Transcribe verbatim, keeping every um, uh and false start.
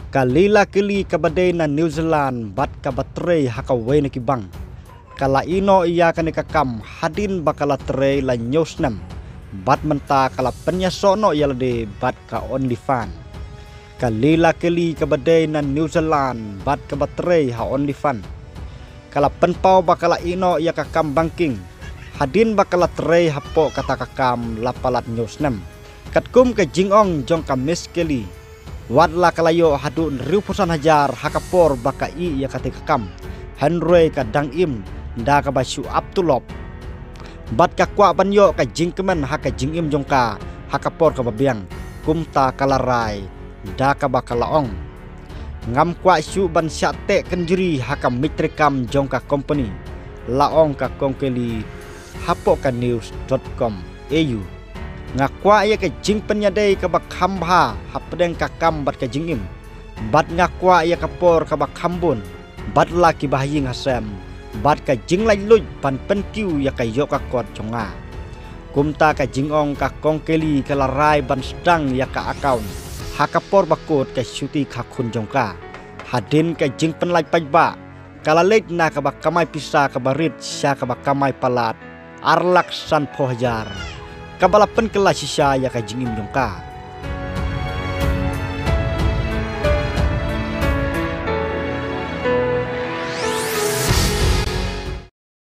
Ka Leila Kelly kaba dei na New Zealand bad kaba trei ha kawei na ki bank, ka la ïeh noh ïa kane ka kam hadien ba ka la trei la hynñiew snem bad mynta ka la pynïasoh noh ïa lade bad ka OnlyFans. Ka Leila Kelly kaba dei na New Zealand bad kaba trei ha OnlyFans, ka la pynpaw ba ka la ïeh noh ïa ka kam banking hadien ba ka la trei hapoh kata ka kam la palat hynñiew snem. Katkum ka jingong jong ka Miss Kelly, wat la ka la ïoh haduh hynriewphew san hajar ha ka por ba ka ïeh ïa kata ka kam, hynrei ka dang im da kaba shu ap tulop bad ka kwah ban ïoh ka jingkmen ha ka jingim jong ka ha ka por kaba biang. Kumta ka la rai da kaba ka la ong, ngam kwah shuh ban shah teh kynjri ha ka miet treikam jong ka company, la ong ka Kong Kelly hapoh ka news dot com A U. Nga kwah ïa ka jingpynïadei kaba kham bha hapdeng ka kam bad ka jingim, bad nga kwah ïa ka por kaba kham bun bad la ki bahaïing hasem bad ka jinglaitluid ban pynkiew ïa ka ïoh ka kot jong nga. Kumta ka jingong ka Kong Kelly ka la rai ban sdang ïa ka account ha ka por ba kut ka shuti kha khun jong ka. Hadien ka jingpynlait paidbah, ka la leit na kaba kamai pisa kaba rit sha kaba kamai palat ar lak sanphew hajar, kaba la pynkylla shisha ïa ka jingim jong ka.